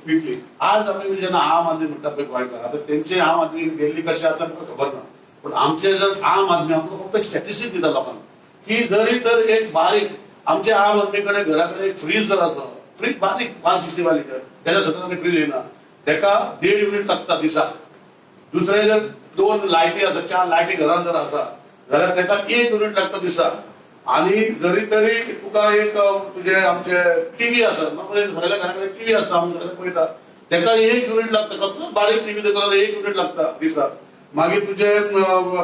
Quickly. आज आमी जेन्ना आम आदमी म्हणटा पळय गोंयकार, आतां तेंचे आम आदमी दिल्ली कशें आसा आमकां खबर ना, पण आमचे जर आम आदमी, आमकां फक्त एक स्टॅटिस्टीक दिता लोकांक की जरी तर एक बारीक आमच्या आम आदमी कडेन घरा कडेन एक फ्रीज जर आसा, फ्रीज बारीक 165 लिटर, त्याच्या सकयल आमी फ्रीज येना, तेका 1.5 युनिट लागता दिसाक. दुसरे जर दोन लायटी आसा, चार लायटी घरान जर आसा जाल्यार तेका 1 युनिट लागता दिसाक. आणि जरी तरी तुका एक तुजे आमचे टीव्ही आसा, म्हणजे सगळ्या घरा कडेन टीव्ही आसता, आमी सगळे पळयता, तेका 1 युनिट लागता. कसलो बारीक टीव्ही जाल्यार 1 युनिट लागता दिसाक. मागीर तुजे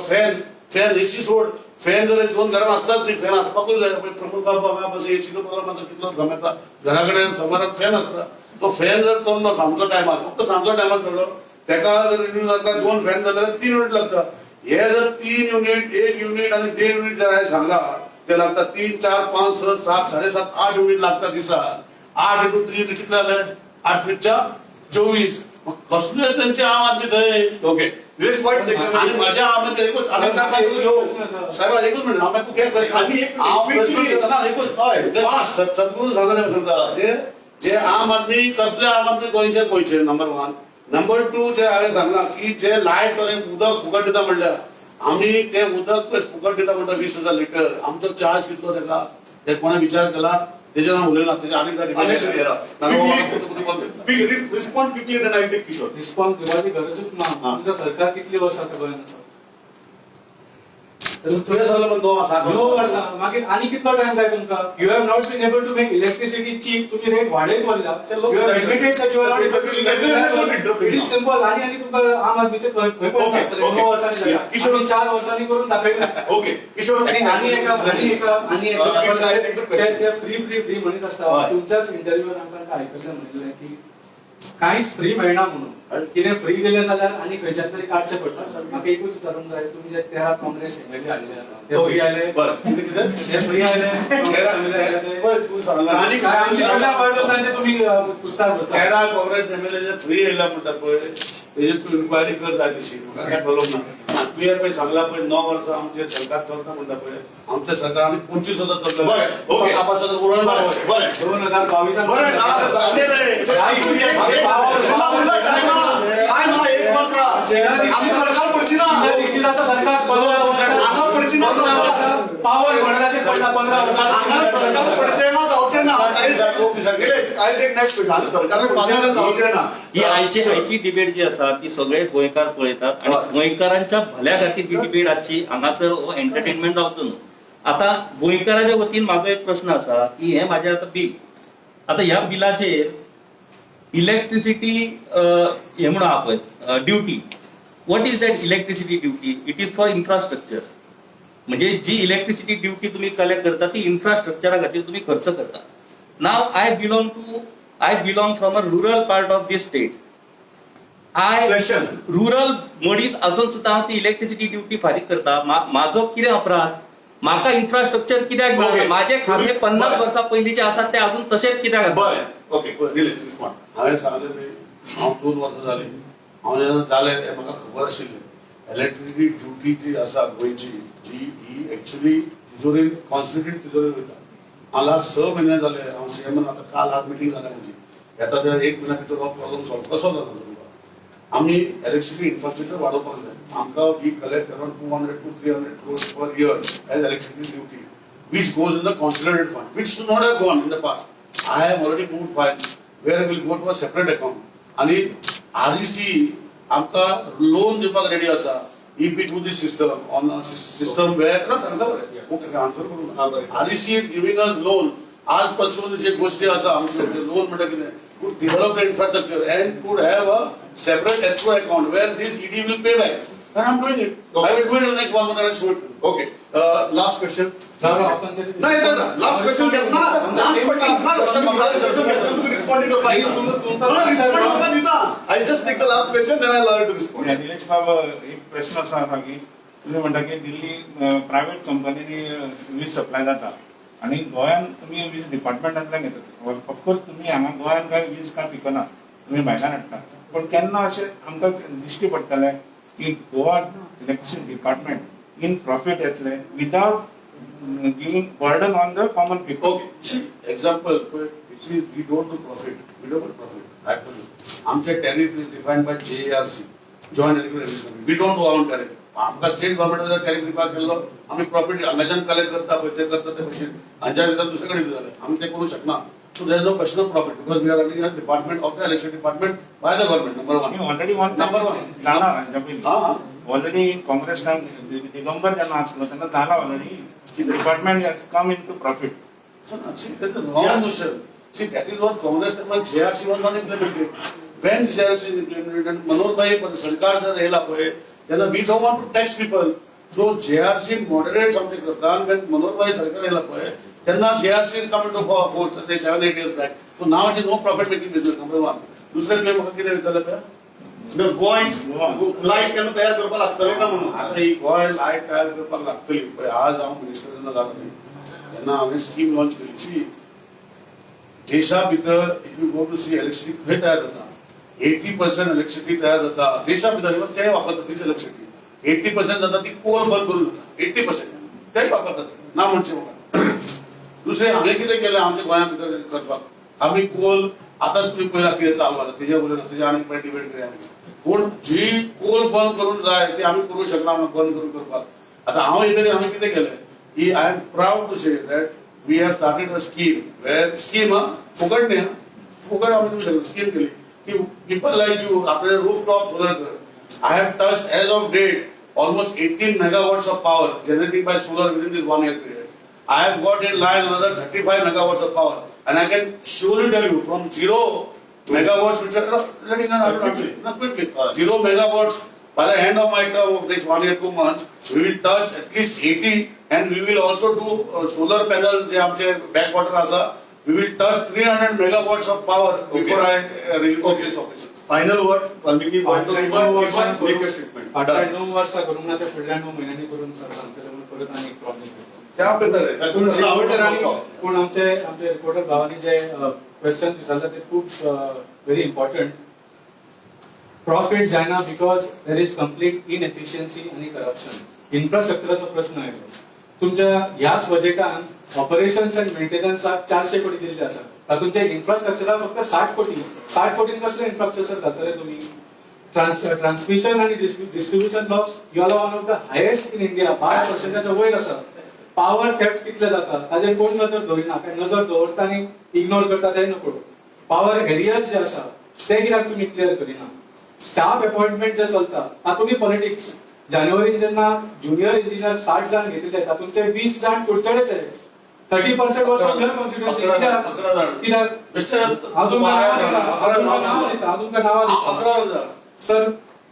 फॅन, फॅन एसी सोड, फॅन जर दोन घरान आसताच न्ही, फॅन आसपाकूच जाय. प्रफुल्ल बाब एसीचो प्रॉब्लम आसा, कितलो घाम येता, घरा कडेन समरान फॅन आसता, तो फॅन जर चल्लो सांजचो टायमार, फक्त सांजचो टायमार चल्लो, तेका जर युनिट लागता, दोन फॅन जाल्यार 3 युनिट लागता. हे जर 3 युनिट, 1 युनिट आणि 1.5 युनिट जर हांवें सांगला ते लागता 3 4 5 6 7 7.5 8 युनिट लागता दिसाक. 8 इंटू 3 कितले जाले? 8 त्रिच्या 24. मग कसले तेंचे आम आदमी थंय? ओके, आणि माझ्या आम आदमी एकूच आनी काय घेऊ साहेब, एकूच मिनिट, हांव तूं घे प्रश्न. हांव प्रश्न घेता ना, एकूच फास्ट सद्गुरू सांगता सांगता जे जे आम आदमी कसले आम आदमी गोंयचे गोंयचे, नंबर 1. नंबर 2, जे हांवें सांगला की जे लायट उदक फुकट दिता म्हणल्यार आमी ते उदक फुकट दिता म्हणटा 20,000 लिटर, आमचो चार्ज कितलो तेका ते कोणें विचार केला? तेजेर हांव उलयना, तेजेर आनीक. Respond quickly, then I take Kishore. Response दिवपाची गरजूच ना. तुमचं सरकार कितली वर्सां आतां गोंयांत आसा? तुवें सांगलें पण 9 7. 9 वर्सां. मागीर आनी कितलो टायम जाय तुमकां? You have not been able to make electricity cheap. तुमी rate वाडयत वरल्या. You have admitted that you are not able to. It is simple. आनी आनी तुमकां आम आदमीचे खंय खंय पयशे आसतले? 9 वर्सांनी जालें, आमी 4 वर्सांनी करून दाखयलें. ओके किशोर. आनी आनी एका आनी एका आनी एका ते फ्री फ्री फ्री म्हणीत आसता. तुमच्याच इंटरव्यून आमकां आयकल्लें, म्हणिल्लें की कांयच फ्री मेळना म्हणून. कितें फ्री दिलें जाल्यार आनी खंयच्यान तरी काडचें पडटा. म्हाका एकूच विचारूंक जाय, तुमी जे 13 काँग्रेस एमएलए हाडले, ते फ्री आयले? ते फ्री आयले? आमची प्रजा वाडोवन तुमी पुस्तक भरता. 13 काँग्रेस एमएलए जे फ्री येयला म्हणटा पळय, तेजेर तूं इन्क्वायरी कर जाय तशी, म्हाका काय प्रॉब्लम ना. तुवें पळय सांगला पळय 9 वर्सां आमचें सरकार चलता म्हणटा पळय, आमचें सरकार आमी 25 वर्सां चलता. ओके. बरें. 2022. बरें. सरकार पडची ना, दीक्षिताचं सरकार 15 वर्सां हांगा पडची ना, पावर घोटाळ्याचेर पडला 15 वर्सां. हांगा सरकार पडचें ना, जावचें ना. I take next question. सरकार पडचें ना, जावचें ना. ही आयची आयची डिबेट जी आसा ती सगळे गोंयकार पळयतात आणि गोंयकारांच्या भल्या खातीर ही डिबेट आसची. हांगासर हो एंटरटेनमेंट जावचो न्हू. आतां गोंयकाराच्या वतीन म्हाजो एक प्रश्न आसा की हे म्हाजें आतां बील, आतां ह्या बिलाचेर इलेक्ट्रिसिटी हे म्हणून आहा पळय duty. What is that electricity duty? It is for infrastructure. म्हणजे जी इलेक्ट्रिसिटी ड्युटी तुम्ही कलेक्ट करता ती इन्फ्रास्ट्रक्चरा खातीर तुम्ही खर्च करता. Now I belong from a rural part of this state. I Question. Rural मनीस असून सुद्दां हांव ती इलेक्ट्रिसिटी ड्युटी फारीक करता. म्हाजो कितें अपराध? म्हाका इन्फ्रास्ट्रक्चर कित्याक मेळना? माझे खांबे 50 वर्सां पयलींचे आसात ते अजून तशेच कित्याक आसा? बरें, ओके, निलेश, रिस्पॉन्ड. हांवें सांगलें न्ही, हांव 2 वर्सां जालीं हांव जेन्ना जालें तें म्हाका खबर आशिल्लें. इलेक्ट्रिसिटी ड्युटी जी आसा गोंयची जी, ही एक्चुअली तिजोरेन, कॉन्स्टिट्यूट तिजोरेन वयता. हांव लास्ट 6 म्हयने जाले हांव सीएमान, आतां काल आज मिटींग जाल्या म्हजी. येता त्या 1 म्हयन्या भितर हो प्रॉब्लम सॉल्व कसो जाता तुमकां? आमी इलेक्ट्रिसिटी इन्फ्रास्ट्रक्चर वाडोवपाक जाय. आमकां we collect around 200 to 300 crores per year as electricity duty, which goes in the consolidated fund, which should not have gone in the past. I have already moved file where will go to a separate account. आणि REC आमकां loan दिवपाक ready आसा if we do this system on system where. Okay, answer करूं. REC is giving us loan. आज पासून जे गोष्टी आसा आमच्यो, लोन म्हणटा कितें, to develop the infrastructure and to have a separate escrow account where this ED will pay back. And I'm doing it. I will do it in the next 1 month and I'll show it. Okay, last question. नाही, last question घेतना, last question ना, last question घेतना तुका respond करपाक येता, respond करपाक दिता. I just take the last question, then I allow to respond. Nilesh बाब, एक प्रश्न आसा की तुमी म्हणटा की दिल्ली प्रायवेट कंपनीनी वीज सप्लाय जाता आनी गोंयान तुमी वीज डिपार्टमेंटांतल्यान घेतात. ऑफकोर्स तुमी हांगा गोंयान काय वीज काय पिकना, तुमी भायल्यान हाडटा, पूण केन्ना अशें आमकां दिश्टी पडटलें की Goa electricity department in profit येतले without giving burden on the common people? Okay. Example, we don't do profit. We don't do profit. I tell you. आमचे tariff is defined by JERC, Joint Electric Regulation. We don't do our own tariff. आमकां state गव्हर्नमेंटान जर tariff दिवपाक केल्लो, आमी profit हांगाच्यान collect करता पळय, ते करता ते पयशे हांच्या भितर दुसरे कडेन दिता, आमी ते करूं शकना. So there is no question of profit because we are running a department of the election department by the government, number one. Already one Number one. जाला हांच्या पयलीं. हा हा. Already in Congress time, Digambar जेन्ना आसलो तेन्ना जाला already department has come into profit. So, no, see, that's a wrong notion. See, that is what Congress time JRC was not implemented. When JRC is implemented and Manohar Bhai सरकार जर येयला पळय, तेन्ना we don't want to tax people. So JRC moderates आमचे करता and when Manohar Bhai सरकार येयला पळय, तेन्ना JRC come into force 7-8 years back. So now it is no profit making business, number one. दुसरें तुवें म्हाका कितें विचारलें पळय? गोंय लायट केन्ना तयार करपाक लागतले का म्हणून? आता ही गोंय लायट तयार करपाक लागतली पळय. आज हांव मिनिस्टर जेन्ना जालो न्ही, तेन्ना हांवें स्कीम लॉन्च केली. सी, देशा भितर if you go to see, electricity खंय तयार जाता? 80% इलेक्ट्रिसिटी तयार जाता देशा भितर, even ते वापरतात तीच इलेक्ट्रिसिटी. 80% जाता ती कोल बंद करून जाता. 80% तेच वापरतात ना म्हणचे म्हाका. दुसरें हांवें कितें केलें आमच्या गोंया भितर करपाक, आमी कोल आतां तुमी पळयला कितें चालू आसा, तेजेर उलयना, तेजेर आनी मागीर डिबेट करया आमी. पूण जी कोल बंद करून जाय ती आमी करूं शकना बंद करून करपाक. आतां हांव येतरी हांवें कितें केलें की I am proud to say that we have started a scheme where scheme फुकट न्ही, फुकट आमी दिवंक शकता. स्कीम केली की पिपल लायक you आपले रूफ टॉप सोलर कर. I have touch as of date almost 18 megawatts of power generated by solar within this 1 year period. I have got in line another 35 megawatts of power, and I can surely tell you from 0 megawatts, which are let me no, no, no, quickly, 0 megawatts by the end of my term of this 1 year 2 months, we will touch at least 80, and we will also do solar panel जे आमचे backwater आसा, we will touch 300 megawatts of power before I relinquish this office. Final word, Valmiki want to make a statement. फाटल्या 9 वर्सां करूंक ना, ते फुडल्या 9 म्हयन्यांनी करून सांगतले म्हणून परत आनी एक प्रॉमिस दिता. त्या बेटर आहे. पूण रिपोर्टरांनी, पूण आमचे आमचे रिपोर्टर भावांनी जे क्वेश्चन विचारले ते खूब व्हेरी इम्पॉर्टंट. प्रॉफिट जायना because there is complete inefficiency आनी करप्शन. इन्फ्रास्ट्रक्चराचो प्रश्न आयलो. तुमच्या ह्याच बजेटान ऑपरेशन्स अँड मेंटेनन्साक 400 कोटी दिल्ले आसा, तातूंचे इन्फ्रास्ट्रक्चराक फक्त 60 कोटी. 60 कोटीन कसलें इन्फ्रास्ट्रक्चर घालतले तुमी? ट्रान्समिशन आणि distribution loss, you are one of the highest in India, 12 पर्सेंटाच्या वयर आसा. पावर थेफ्ट कितले जाता ताजेर कोण नजर दवरिना, काय नजर दवरता आनी इग्नोर करता ते नको. पावर एरियर्स जे आसा ते कित्याक तुमी क्लियर करिना? स्टाफ अपॉइंटमेंट जे चलता तातूंतय पॉलिटिक्स. जानेवारीन जेन्ना ज्युनियर इंजिनियर 60 जाण घेतिल्ले, तातूंचे 20 जाण कुडचडेचे, 30% was from your constituency. कित्याक? 11 जाण. कित्याक? हांव तुमकां नांवां दिता, हांव तुमकां नांवां दिता, हांव तुमकां नांवां दिता. 11 जाण. Sir,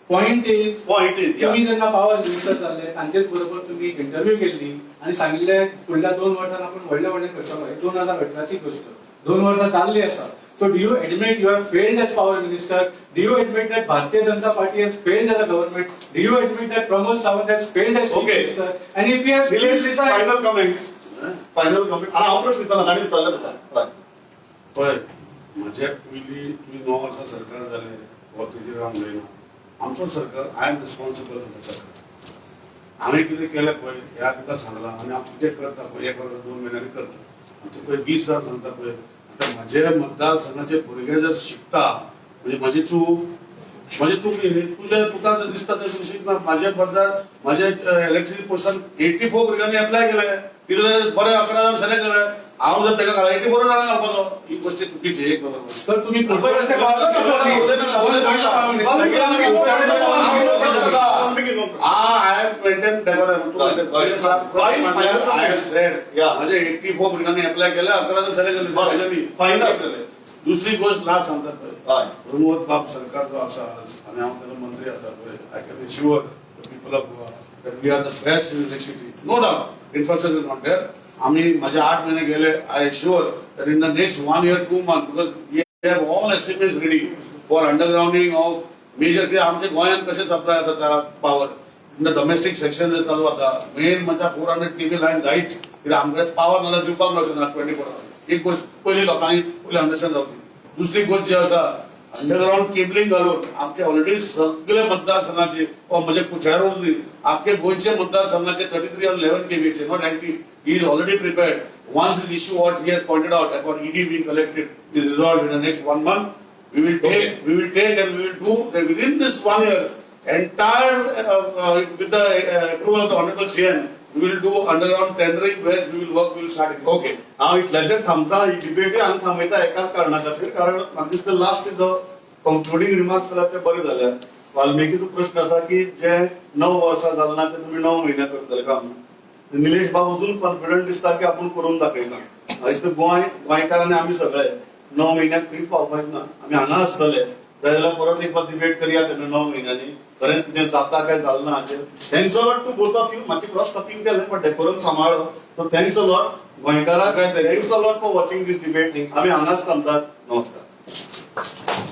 point is point is तुम्ही जेन्ना पावर मिनिस्टर जाल्ले, तांचेच बरोबर तुम्ही एक इंटरव्यू केल्ली आनी सांगिल्ले फुडल्या 2 वर्सां आपण व्हडले व्हडले करतलो. ही 2018ची गोष्ट, 2 वर्सां जाल्ली आसा. So do you admit you have failed as power minister? Do you admit that Bharatiya Janata Party has failed as a government? Do you admit that Pramod Sawant has failed as minister? And if he has, please resign. Final comments, final comment. आणि हांव प्रश्न विचारला, तांणी विचारले तुका. हय. पळय, म्हज्या पयलीं तुमी 9 वर्सां सरकार जालें हो तेजेर हांव उलयना. आमचो सरकार, I am responsible for the सरकार. हांवें कितें केलें पळय ह्या तुका सांगलां आनी हांव कितें करता पळय, एक वर्सा 2 म्हयन्यांनी करता. आनी तूं पळय 20 जाण सांगता पळय. आतां म्हजे मतदारसंघाचे भुरगे जर शिकता म्हणजे म्हजी चूक, म्हजी चूक न्ही. तुज्या तुका जर दिसता तशें शिकना. म्हाजे मतदार, म्हाजे इलेक्ट्रिसिटी पोस्टान 84 भुरग्यांनी एप्लाय केले, तितून बरे 11 जाण सिलेक्ट जाले. हांव जर ताका घाल 84 जाणां घालपाचो, ही गोष्ट चुकीची एक बरोबर. सर, तुम्ही I have maintained decorum. I have said, म्हणजे 84 भुरग्यांनी अप्लाय केले, 11 जण सिलेक्ट जाले. Final. केले. दुसरी गोष्ट लास्ट सांगतात पळय. हय. प्रमोद बाब सरकार जो आसा आनी हांव ताजो मंत्री आसा पळय, I can assure the people of Goa that we are the best in electricity. No doubt infrastructure is not there. आमी म्हजे 8 म्हयने गेले. I assure that in the next one year 2 month, because we have all estimates ready for undergrounding of major. कित्याक आमच्या गोंयांत कशें supply जाता power, In the domestic section जे चालू आता, मेन म्हणजे 400 kV line जायच, कित्याक आमकडे पावर नाल्यार दिवपाक मेळचो ना 24 आवर्स. एक गोश्ट पयली लोकांनी पयली अंडरस्टँड जावची. दुसरी गोश्ट जी आसा, अंडरग्राउंड केबलिंग घालून आमचे ऑलरेडी सगळे मतदारसंघाचे वा म्हणजे कुचाळ्यार न्ही, आख्खे गोंयचे मतदारसंघाचे 33 on 11 केव्हीचे, not 90, he is already prepared. Once this issue what he has pointed out about ED being collected is resolved in the next one month, we will take, we will take and we will do that within this one year, entire, with the approval of the honorable CM, we will do underground tendering where we will work, we will start it. Okay, हांव इतल्याचेर थांबता. ही डिबेटूय हांगा थांबयता एकाच कारणा खातीर, कारण म्हाका दिसता last जो कंक्लुडींग रिमार्क्स जाल्यार ते बरे जाले. वाल्मिकीचो प्रश्न आसा की जे 9 वर्सां जालें ना ते तुमी 9 म्हयने करतले काम. निलेश बाब अजून कॉन्फिडंट दिसता की आपूण करून दाखयता. म्हाका दिसता गोंय, गोंयकारांनी आमी सगळे 9 म्हयन्याक खंयच पावपाचे ना. आमी हांगा आसतले जाल्यार परत एक फावट डिबेट करया तेन्ना 9 म्हयन्यांनी खरेंच कितें जाता काय जालें ना हाचेर. Thanks a lot to both of you. मातशें क्रॉस टॉकिंग केलें, पण डेकोरम सांबाळ्ळो, सो thanks a lot. गोंयकाराक thanks a lot for watching this debate. आमी हांगाच थांबतात. नमस्कार.